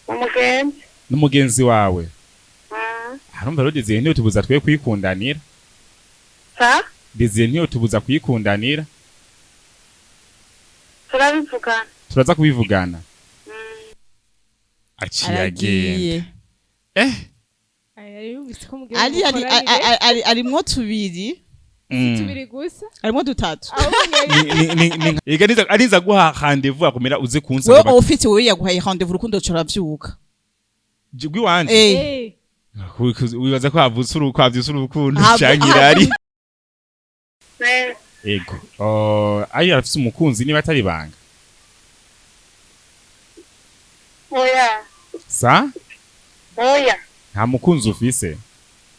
Umugenzi. N'umugenzi wawe? Mm. Harumva rero Desire ntiyotubuza twe kwikundanira. Sa? Desire ntiyotubuza kwikundanira. Turabivugana. Turaza kubivugana. Mm. Aciye agenda. Aragiye. Eh. Yumvise ko mugiye Ari ari mukoranire. arimwo tubiri. Si tubiri gusa. Arimwo dutatu. Ahubwo Ega niza ariza guha rendez-vous akomera uze kunsaba. Wewe ufite, wewe yaguhaye rendez-vous, urukundo curavyuka. Gwiwanje. Eh. Eh, Wibaza ko havutse urukundo, havyutse urukundo canke irari? Eh. Ego. Oh, ayo arafise umukunzi niba atari banga? Oya. Sa? Oya. Nta mukunzi ufise?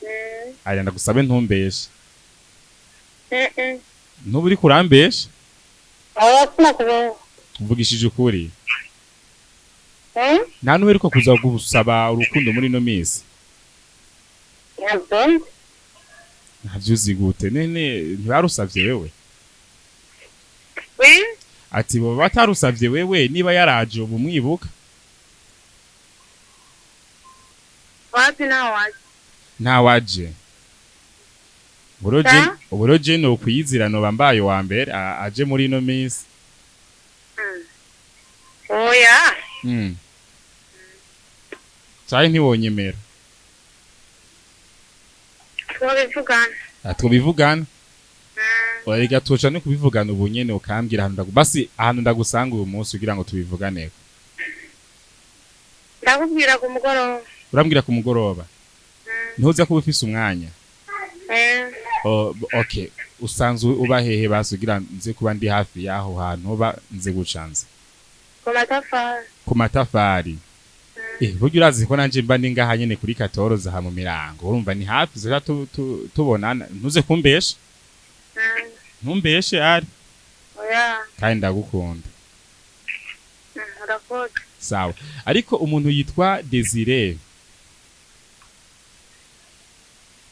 Mm. Aya ndagusabe ntumbeshe. Mm. Ntuba uriko urambesha? Oya, sinakubera. Mvugishije ukuri. Mm? Nta n'uheruka kuza gusaba urukundo muri ino minsi? Ntabwo. Ntavyuzi gute? Nene ntibarusavye wewe? Oui? Ati boba batarusavye wewe, niba yaraje ubu mwibuka? Wapi, nawe waje. Ntawaje. Sa? Uburoje no kwiyizira noba mbaye wa mbere aje muri ino minsi. Mm. Oya. Caye ntiwonyemera? Turabivugana. Twobivugana. Mm. Oya, tuca no kubivugana ubu nyene, ukambwira ahantu basi ahantu ndagusanga uyu munsi kugira ngo tubivuganeko. Ndakubwira ku mugoroba. Urambwira ku mugoroba? Mm. Ntuza kuba ufise umwanya? Eh. Oh, okay, usanzwe uba hehe basi kugira nze kuba ndi hafi y'aho hantu uba nze gucanze? Ku matafari. Ku matafari. Eh, burya urazi ko nanje mba ndi ngaha nyene kuri 14 aha mu mirango, urumva ni hafi zoja tubonana. Ntuze kumbesha. Mm. Ntumbeshe ari. Oya. Kandi ndagukunda. Mm, urakoze. Sawa, ariko umuntu yitwa Desire?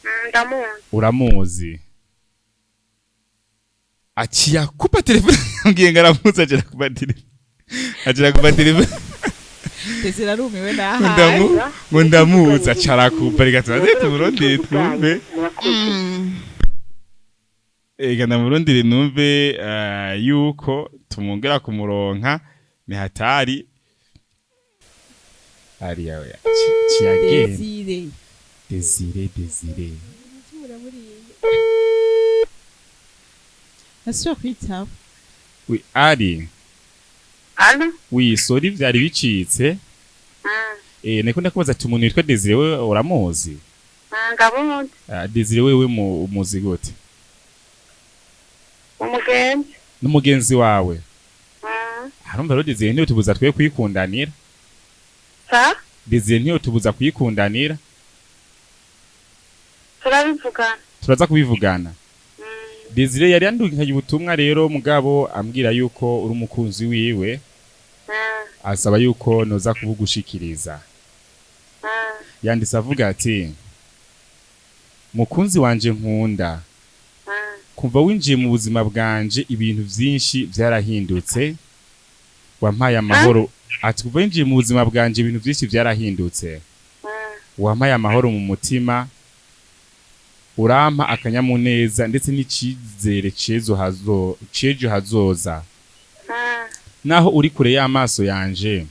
Mm, ndamuzi. Uramuzi? Aciye akupa telefone, ambwiye ngo aramuzi, agera kupa telefone, agera kupa telefone. Desire arumiwe. Ngo Naha. ngo ndamuzi, aca arakupa. Reka tubanze tumurondere twumve. Ega ndamurondere numve yuko tumwongera kumuronka. Ni hatari ariya oya ciyagenda. Desire. Desire, Desire. Muramuriye. Nasubira kwitaba. Oui, ari. Allo? Oui, sorry, vyari bicitse. Mm. Eh, niko ndakubaza ati umuntu witwa Desire we uramuzi? Mm, ndamuzi. Ah, Desire wewe mu umuzi gute? Umugenzi. N'umugenzi wawe? Mm. Harumva rero Desire ntiyotubuza twe kwikundanira. Sa? Desire ntiyotubuza kwikundanira. Turabivugana. Turaza kubivugana. Mm. Desire yari yandungikanye ubutumwa rero mugabo ambwira yuko uri umukunzi wiwe. Mm. Asaba yuko noza kubugushikiriza. Mm. Yanditse avuga ati: "Mukunzi wanje nkunda, Mm. kuva winjiye mu buzima bwanje ibintu vyinshi vyarahindutse, wampaye amahoro." Ati kuva winjiye mu buzima bwanje ibintu vyinshi vyarahindutse, Mm. wampaye amahoro mu mutima, urampa akanyamuneza ndetse n'icizere c'ejo hazoza. Mm. Naho uri kure y'amaso yanje,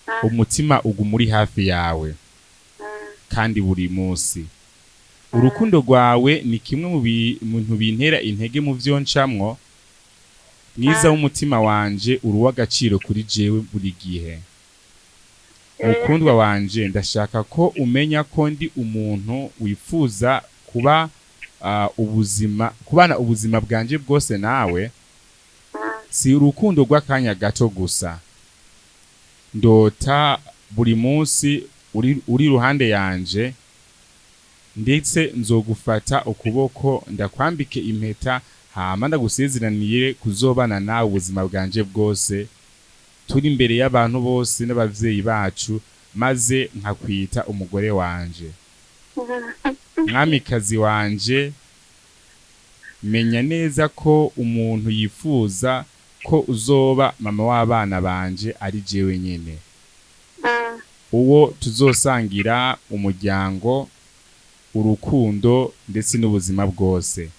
Mm. umutima uguma uri hafi yawe Mm. kandi buri munsi. Urukundo rwawe ni kimwe mu bintu bintera intege mu vyo ncamwo. Mwiza w'umutima wanje, uri uw'agaciro kuri jewe buri gihe. Mukundwa wanje, ndashaka ko umenya ko ndi umuntu wifuza kuba ubuzima kubana ubuzima bwanje bwose nawe. Si urukundo rw'akanya gato gusa ndota, buri munsi uri iruhande yanje, ndetse nzogufata ukuboko ndakwambike impeta, hama ndagusezeraniye kuzobana nawe ubuzima bwanje bwose, turi imbere y'abantu bose n'abavyeyi bacu, maze nkakwita umugore wanje, mwamikazi wanje. Menya neza ko umuntu yifuza ko uzoba mama w'abana banje ari jewe nyene." Mm. Uwo tuzosangira umuryango, urukundo ndetse n'ubuzima bwose.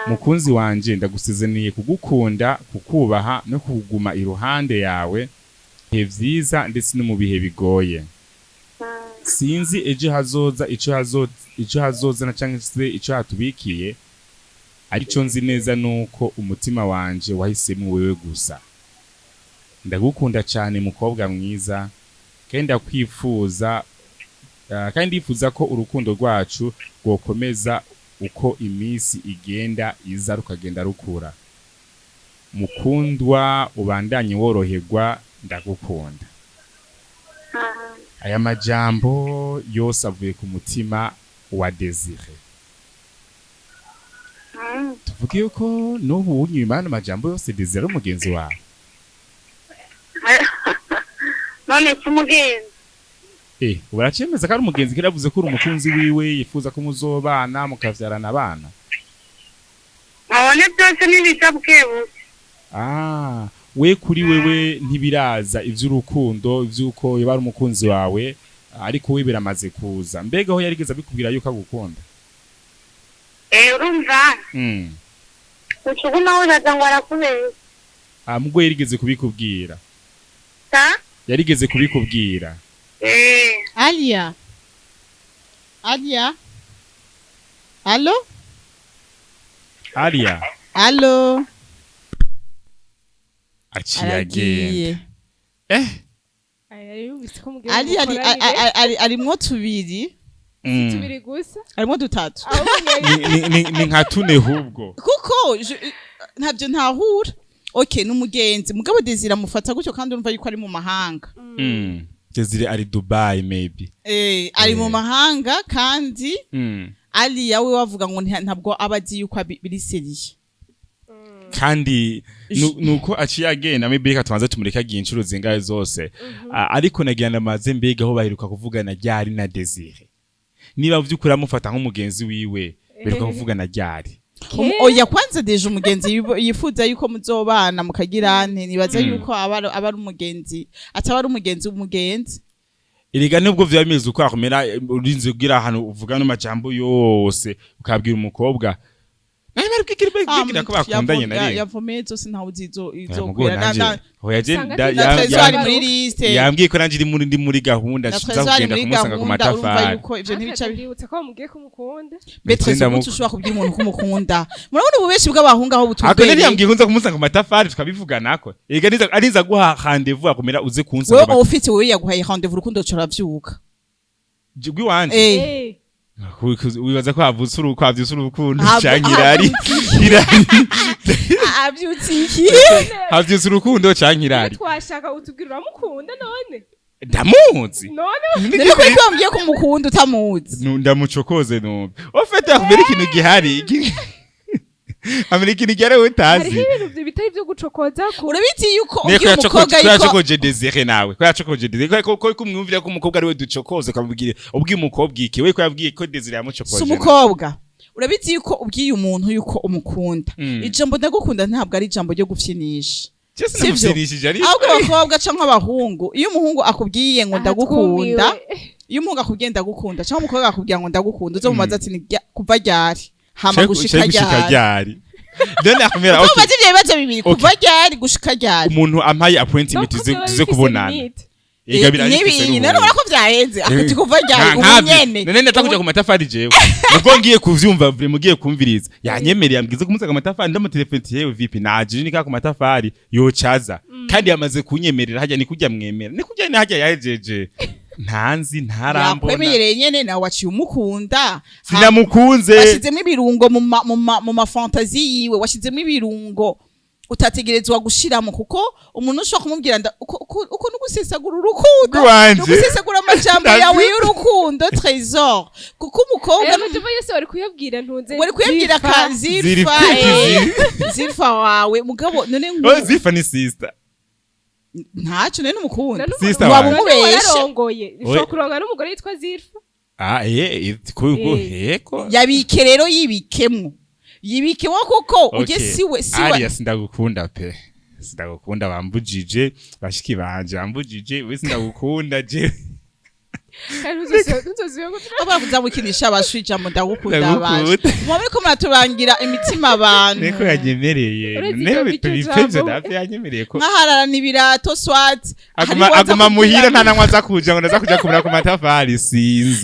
Mukunzi wanje, ndagusezeraniye kugukunda, kukubaha no kuguma iruhande yawe bihe vyiza ndetse no mu bihe bigoye. Sinzi ejo hazoza ico hazozana canke se ico hatubikiye, ariko nzi neza nuko umutima wanje wahisemo wewe gusa. Ndagukunda cyane, mukobwa mwiza, kandi ndakwifuza, kandi ndifuza ko urukundo rwacu rwokomeza uko iminsi igenda iza, rukagenda rukura. Mukundwa, ubandanye woroherwa, ndagukunda. Aya majambo yose avuye ku mutima wa Desire. Tuvuge yuko n'ubu unyuma y'ano majambo yose, Desire ari umugenzi wawe? None si umugenzi? Uracemeza ko ari umugenzi, ko yavuze ko uri umukunzi wiwe, yifuza ko muzobana, mukavyarana abana. Nkabone byose nibita bukebuke. Ah, we kuri wewe ntibiraza ivy'urukundo, ivy'uko yoba ari umukunzi wawe, ariko we biramaze kuza. Mbega aho yarigeze abikubwira yuko agukunda? Urumva, ucuguma wibaza ngo arakubeshya. Ah, mubwo yarigeze kubikubwira? Sa? Yarigeze kubikubwira? Eh. Alia. Alia. Allo? Alia. Allo? Aciye agenda. Eh. Yumvise ko mugira Ali ari arimwo tubiri, tubiri gusa. Arimwo dutatu. Ahubwo Ni nka tune hubwo. Kuko ntabyo ntahura. Okay, n'umugenzi. Mugabo Desire amufata gutyo kandi urumva yuko ari mu mahanga. Desire ari Dubai maybe. Ari mu Eh. mahanga kandi Aliya we wavuga ngo ntabwo aba azi yuko biri sérieux. Kandi nuko aciye agenda, maybe reka tubanze tumureke agiye inshuro zingahe zose. Ah, ariko nagira namaze, mbega aho baheruka kuvugana ryari na Desire? Niba vy'ukuri amufata nk'umugenzi wiwe, baheruka kuvugana ryari? Oya, kwanza déjà umugenzi yifuza yuko muzobana mukagira nte, nibaza yuko aba ari umugenzi, ataba ari umugenzi w'umugenzi. Erega nubwo vyaba bimeze uko akumera, urinze kugira ahantu uvuga n'amajambo yose ukabwira umukobwa nawe bari bwigira ko bakundanye na rimwe. Yavomeye zose, ntawe uzi izo Mugo izokwira nanje oya je Usanga na Trésor ari muri liste. Yambwiye ko nanje ndi muri gahunda Na nza Trésor ari kugenda muri kumusanga ku gahunda, urumva matafari. yuko ivyo ntibica ndibutsa ko bamubwiye ko umukunda. Be Trésor, Ndamu- gute ushobora kubwira umuntu ko umukunda? Murabona ububeshi bw'abahungu aho Ako nari butumbereye. yambwiye ko nza kumusanga ku matafari tukabivuganako. Erega ariza guha rendez-vous akumera uze kunsanga. Wewe ufite, wewe yaguhaye rendez-vous, urukundo ruravyuka. Rw'iwanje. Eh. Wibaza ko havutse uruko havyutse urukundo canke irari? Abyutse abyutse iki? Havyutse urukundo canke irari? Twashaka utubwira, uramukunda none? Ndamuzi. None? None ko wambwiye ko umukunda utamuzi? Ndamucokoze numve ofete akubera ikintu gihari, amera ikintu gihari wowe utazi. Hariho ibintu bitari byo gucokoza ku Urabizi yuko Niyo ko ubwira umukobwa yuko yacokoje Desire, nawe ko yacokoje Desire, ko kumwumvira ko umukobwa ari we ducokoze, ukamubwira ubwiye umukobwa iki, we ko yabwiye ko Desire yamucokoje? Si umukobwa. Urabizi yuko ubwiye umuntu yuko umukunda, ijambo ndagukunda ntabwo ari ijambo ryo gufyinisha. Je Sivyo? sinamufyinishije ariko. Ahubwo abakobwa canke abahungu, iyo umuhungu akubwiye ngo Aha, ndagukunda, twumiwe. iyo umuhungu akubwiye ndagukunda canke umukobwa akubwira ngo ndagukunda, uzomubaza ati: "Ni kuva ryari hama gushika Gushika ryari?" ryari none akumira, okay. Uzomubaza ivyo bibazo bibiri: Okay. kuva ryari, gushika ryari. Umuntu ampaye appointment No, tuze ko tuze byaba kubonana. bifise limite. Ega birabifise. Nibi none ubona ko vyaheze, akuti kuva ryari, ubu nyene. None ndatakuja ku matafari jewe, ubwo ngiye kuvyumva vure mugiye kumviriza, yanyemereye ambwize kumusaga amatafari, ndamutelefone yewe: "Vipi, naje nika ku matafari." Yocaza kandi yamaze kunyemerera hajya, ni kujya mwemera, ni kujya ni hajya yahejeje, ntanzi, ntarambona. Yakwemereye nyene, nawe waciye umukunda. Sinamukunze. Washyizemo ibirungo mu ma fantasies yiwe, washyizemo ibirungo utategerezwa gushiramo, kuko umuntu ushobora kumubwira uko ni ugusesagura urukundo. Rwanje. Ni ugusesagura amajambo yawe y'urukundo, Trésor, kuko umukobwa Ayo majambo yose wari kuyabwira ntunze wari kuyabwira Zifa. ka Zilfa. Zilfa. Zilfa wawe, mugabo none Oh, nk'ubu Zifa ni sister. Ntacyo, none n'umukunda. None Sister waba wanje. umubeshe. wararongoye, ushobora Oye. kuronga n'umugore yitwa Zilfa. Ah, eh, heko. Yabike rero, yibikemwo, yibikemwo, kuko ujye Okay. siwe siwe. Ariya sindagukunda pe, sindagukunda, bambujije bashiki banje, bambujije we, sindagukunda je. Kandi ntuzosubire Aho kuza gukinisha abashu ijambo "ndagukunda". Ndagukunda. Abashu muba muriko muratubangira imitima abantu. Niko yanyemereye. Uretse Newe iryo tubipfevyo jambo. navyo yanyemereye ko Nkahararana ibirato, swat aguma hariho uwaza aguma muhira kubwira nta namwe aza kuja ngo ndaza kuja kumura ku matafari, sinza.